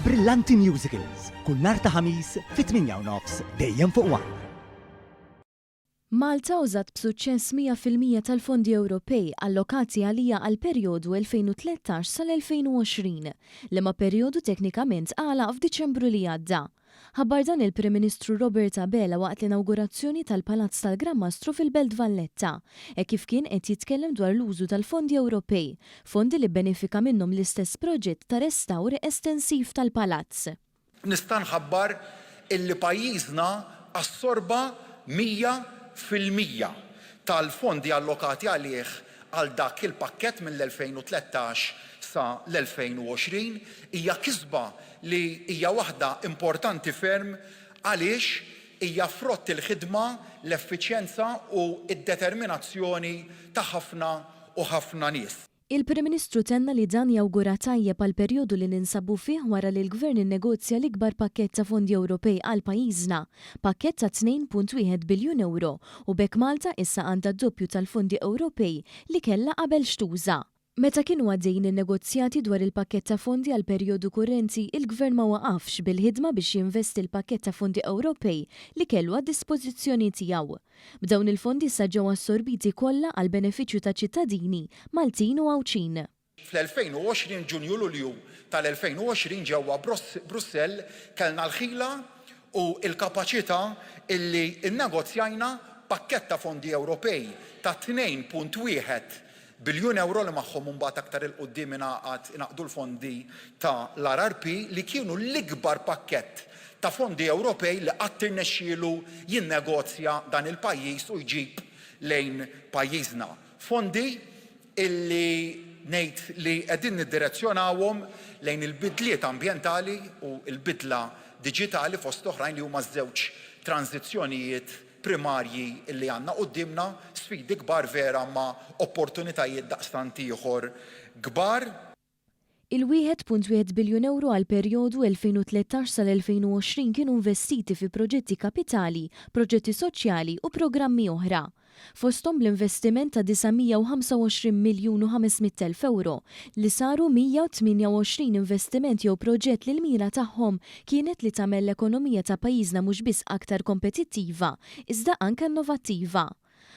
Brillanti Musicals, kull nhar ta' Ħamis fit-8 u nofs dejjem fuq One. Malta użat b'suċċess 100% tal-fondi Ewropej allokati għaliha għall-perjodu 2013 sal-2020, liema perjodu teknikament għalaq f'Diċembru li għadda. Ħabbar dan il-Prim Ministru Robert Abela waqt l-inawgurazzjoni tal-Palazz tal-Gran Mastru fil-Belt Valletta, hekk kif kien qed jitkellem dwar l-użu tal-fondi Ewropej, fondi li bbenefika minnhom l-istess proġett ta' restawr estensiv tal-Palazz. Nista' nħabbar illi pajjiżna assorba 100% tal-fondi allokati għalih għal dak il-pakkett mill-2013 sa l-2020. Hija kisba li hija waħda importanti ferm għaliex hija frott il-ħidma, l-effiċjenza u d-determinazzjoni ta' ħafna u ħafna nies. Il-Prim Ministru tenna li dan jawgura tajjeb għall-perjodu li ninsabu fih wara li l-Gvern innegozja l-ikbar pakkett ta' fondi Ewropej għal pajjiżna, pakkett ta' 2.1 biljun ewro u b'hekk Malta issa għandha d-doppju tal-fondi Ewropej li kellha qabel x'tuża. Meta kienu għaddejjin in-negozjati dwar il-pakkett ta' fondi għall-perjodu kurrenti, il-Gvern ma waqafx bil-ħidma biex jinvesti l-pakkett ta' fondi Ewropej li kellu għad-dispożizzjoni tiegħu. B'dawn il-fondi issa ġew assorbiti kollha għall-benefiċċju taċ-ċittadini Maltin u Għawdxin. Fl-2020, Ġunju-Lulju tal-2020 ġewwa Brussell kellna l-ħila u l-kapaċità illi nnegozjajna pakkett ta' fondi Ewropej ta' 2.1 Biljun ewro li magħhom imbagħad aktar 'il quddiem ingħaqad ingħaqdu l-fondi ta' l-RRP li kienu l-ikbar pakkett ta' fondi Ewropej li qatt irnexxielu jinnegozja dan il-pajjiż u jġib lejn pajjiżna. Fondi illi ngħid li qegħdin niddirezzjonawhom lejn il-bidliet ambjentali u l-bidla diġitali fost oħrajn li huma ż-żewġ tranżizzjonijiet primarji li għandna quddiemna, sfidi kbar vera ma opportunitajiet daqstant ieħor kbar. Il-1.1 biljun ewro għall-perjodu 2013 sal-2020 kienu investiti fi proġetti kapitali, proġetti soċjali u programmi oħra. Fosthom bl-investiment ta' 925 miljun u 500 elf ewro, li saru 128 investiment jew proġett li l-mira tagħhom kienet li tagħmel l-ekonomija ta' pajjiżna mhux biss aktar kompetittiva, iżda anke innovattiva.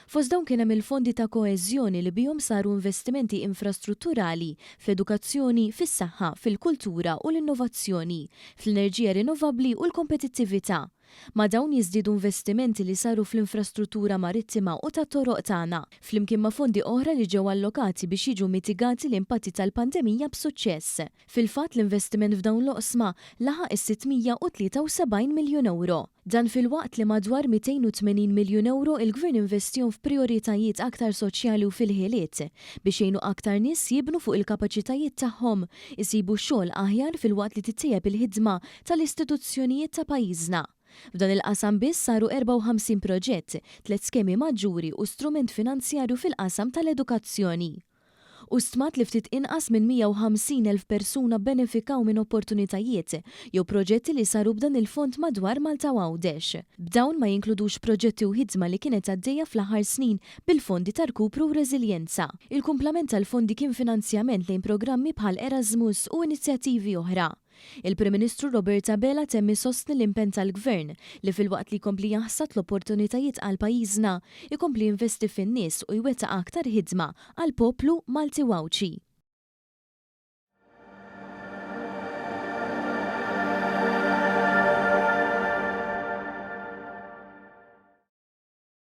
Fost dawn kien hemm il-fondi ta' koeżjoni li bihom saru investimenti infrastrutturali fl-edukazzjoni, fis-saħħa, fil-kultura u l-innovazzjoni, fl-enerġija rinnovabbli u l-kompetittività. Ma' dawn jiżdiedu investimenti li saru fl-infrastruttura marittima u tat-toroq tagħna, flimkien ma' fondi oħra li ġew allokati biex jiġu mitigati l-impatti tal-pandemija b'suċċess. Fil-fatt, l-investiment f'dawn l-oqsma laħaq is-673 miljun ewro. Dan filwaqt li madwar 280 miljun ewro il-Gvern investihom f'prijoritajiet aktar soċjali u fil-ħiliet, biex jgħinu aktar nies jibnu fuq il-kapaċitajiet tagħhom, isibu xogħol aħjar filwaqt li tittejjeb il-ħidma tal-istituzzjonijiet ta' pajjiżna. F'dan il-qasam biss saru 54 proġett, tliet skemi maġġuri u strument finanzjarju fil-qasam tal-edukazzjoni. Hu stmat li ftit inqas minn 150 elf persuna bbenefikaw minn opportunitajiet jew proġetti li saru b'dan il-fond madwar Malta u Għawdex. B'dawn ma jinkludux proġetti u ħidma li kienet għaddejja fl-aħħar snin bil-fondi ta' rkupru u reżiljenza. Il-kumplament tal-fondi kien finanzjament lejn programmi bħal Erasmus u inizjattivi oħra. Il-Prim Ministru Robert Abela temm isostni l-impenn tal-Gvern li filwaqt li jkompli jaħsad l-opportunitajiet għal pajjiżna, ikompli jinvesti fin-nies u jwettaq aktar ħidma għall-poplu Malti u Għawdxi.